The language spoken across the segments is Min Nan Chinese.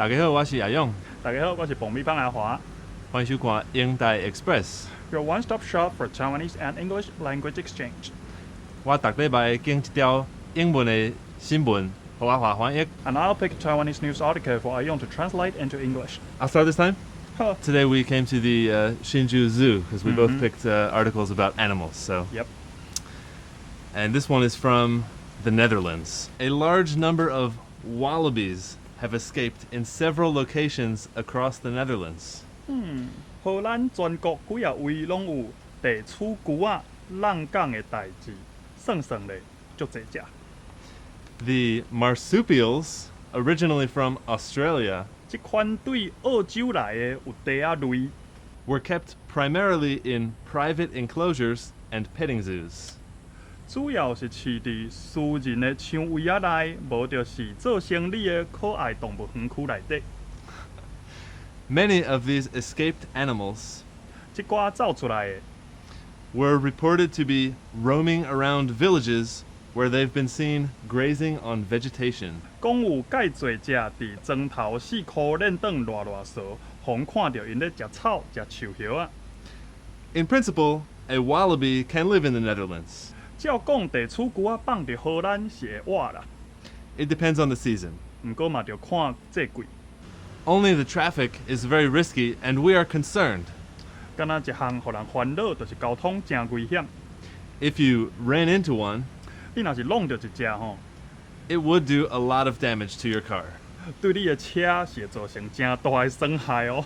大家好，我是阿勇。大家好，我是爆米芳阿華。歡迎收看英台 Express。 Your one-stop shop for Taiwanese and English language exchange. 我逐禮拜揀一條英文的新聞，予阿華翻譯。 And I'll pick a Taiwanese news article for Ayong to translate into English. I'll start this time. Huh. Today we came to the Hsinchu Zoo because we both picked articles about animals. So. And this one is from the Netherlands. A large number of wallabies have escaped in several locations across the Netherlands. 荷蘭全國幾仔位攏有地鼠龜仔挵港的代誌，算算咧，足濟隻。 The marsupials, originally from Australia, 這款對澳洲來的有袋仔類， were kept primarily in private enclosures and petting zoos. 主要是飼佇私人的牆圍仔內，無就是做生理的可愛動物園區內底。 Many of these escaped animals 這寡走出來的， were reported to be roaming around villages where they've been seen grazing on vegetation. 講有蓋濟隻佇莊頭四箍輾轉賴賴趖，予人看著𪜶咧食草、食樹葉仔。 In principle, a wallaby can live in the Netherlands. 照講，地鼠龜仔放佇荷蘭是會活啦。 It depends on the season. 毋過嘛著看節季。 Only the traffic is very risky, and we are concerned. 敢若一項予人煩惱，就是交通誠危險。 If you ran into one, 你若是挵著一隻吼， it would do a lot of damage to your car. 對你的車是會造成誠大的損害哦。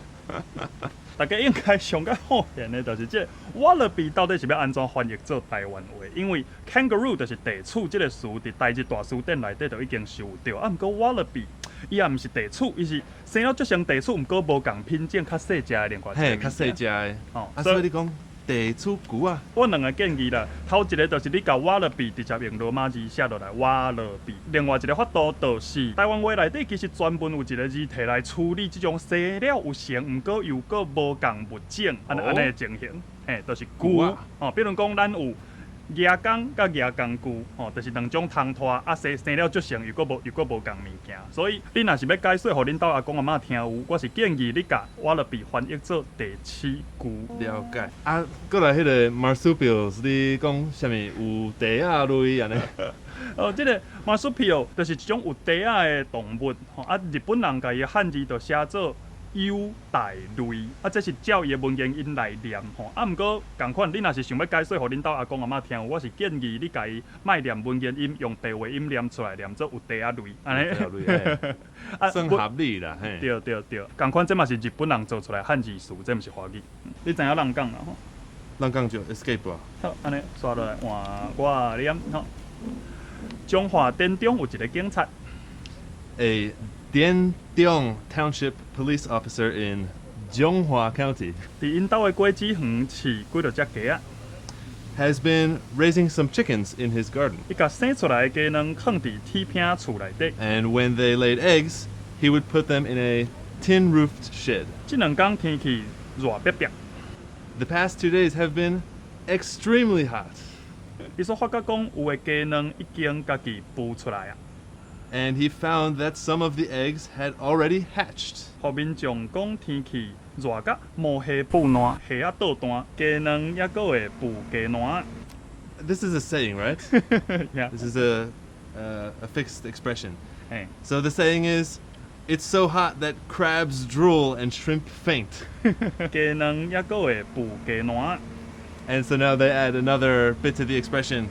大家應該上較好奇的，就是這個 wallaby 到底是欲按怎翻譯做台灣話？因為 kangaroo 就是地鼠這个詞，佇台日大辭典內底就已經收著。啊，毋過 wallaby 伊也毋是地鼠，伊是生了足像地鼠，毋過無仝品種，較細隻的另外一個嘿，較細隻的。吼，啊，所以你講地鼠龜仔。我兩个建議啦，頭一个就是你共 wallaby 直接用羅馬字寫落來 wallaby，另外一個法度就是台灣話內底其實專門有一个字提來處理這種生了有像，毋過又閣無仝物種，按呢按呢的情形，嘿，就是龜龜。吼，比如講咱有蜈蚣佮蜈蚣龜，吼，就是兩種通拖，啊生生了足像，又閣無仝物件，所以你若是欲解說予恁兜阿公阿嬤聽有，我是建議你共 wallaby 翻譯做地鼠龜。了解。啊，閣來彼个 marsupials，你講啥物有袋仔類按呢？哦，這个 marsupial 就是一種有袋仔的動物，吼啊，日本人共伊的漢字就寫做有袋類，啊，這是照伊的文言音來念吼。啊，毋過仝款，你若是想欲解說予恁兜阿公阿嬤聽，我是建議你共伊莫念文言音，用白話音念出來，念做有袋仔類，按呢。有袋仔類，啊，算合理啦，嘿。對對對，仝款這嘛是日本人做出來漢字詞，這毋是華語。你知影挵港啦吼？挵港就 escape 啊。好，按呢煞落來換我念吼。彰化典中有一个警察。 A Diandong Township police officer in Zhonghua County 佇𪜶兜的果子園飼幾落隻雞仔。 has been raising some chickens in his garden. 伊共生出來的雞卵囥佇鐵餅厝內底。 And when they laid eggs, he would put them in a tin roofed shed. 這兩工天氣熱煏煏。 The past 2 days have been extremely hot. 伊煞發覺講有的雞卵已經家己孵出來啊。 And he found that some of the eggs had already hatched. 予民眾講天氣熱甲毛蝦孵爛，蝦仔倒彈，雞卵猶閣會孵雞卵。 This is a saying, right? Yeah. This is a fixed expression. 嘿。 So the saying is, "It's so hot that crabs drool and shrimp faint." 雞卵猶閣會孵雞卵。 And so now they add another bit to the expression.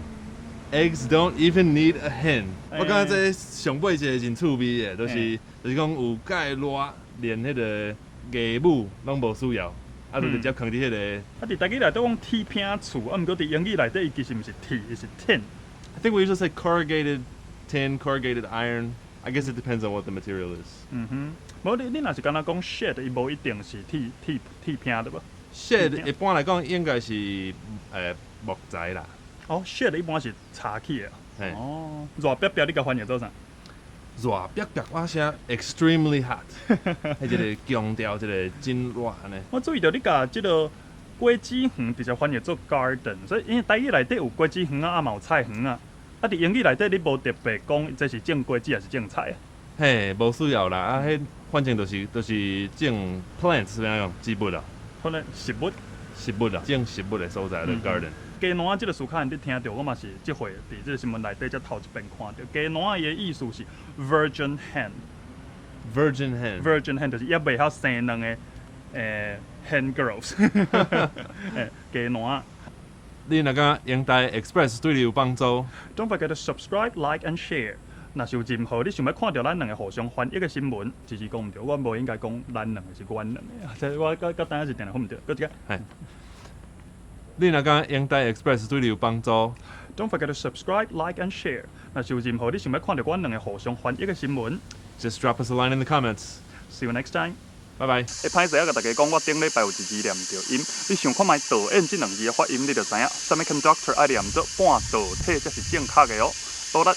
"Eggs don't even need a hen." 我感覺這上尾一个真趣味的，就是講有蓋熱，連彼个雞母攏無需要，啊，就直接囥佇彼个。啊，佇台語內底講鐵餅厝，啊，毋過佇英語內底伊其實毋是鐵，伊是 tin。 I think we usually say corrugated tin, corrugated iron. I guess it depends on what the material is. 嗯哼，無你若是敢若講 shed，伊無一定是鐵餅對無？ Shed 一般來講應該是木材啦。哦，shed 一般是柴起的。嘿。哦，熱煏煏，你共翻譯做啥？熱煏煏，我寫 extremely hot，彼一个強調一个真熱按呢。我注意著你共這个果子園直接翻譯做 garden，所以因為台語內底有果子園啊，啊嘛有菜園啊。啊，佇英語內底你無特別講這是種果子還是種菜啊？嘿，無需要啦，啊，彼反正就是種 plants 是按怎講？植物啊，可能植物。植物啊，種植物的所在的 garden。雞卵仔這個詞可能你聽著，我嘛是這回佇這個新聞內底才頭一遍看著。雞卵仔伊的意思是 virgin hen。 Virgin hen。 Virgin hen 就是猶未曉生卵的hen girls，雞卵仔。你若感覺英台 Express 對你有幫助， Don't forget to subscribe, like and share。若是有任何你想欲看著咱兩个互相翻譯的新聞，其實講毋對，我無應該講咱兩个是阮兩个，這我佮佮等下是定定分毋對。閣一個。你若感覺英台 Express 對你有幫助，Don't forget to subscribe, like and share。若是有任何你想欲看著阮兩个互相翻譯的新聞，just drop us a line in the comments。 See you next time。拜拜。會歹勢仔共大家講，我頂禮拜有一字念著音，你想看覓導演這兩字的發音，你就知影，啥物 conductor 愛念做半導體才是正確的哦。多力。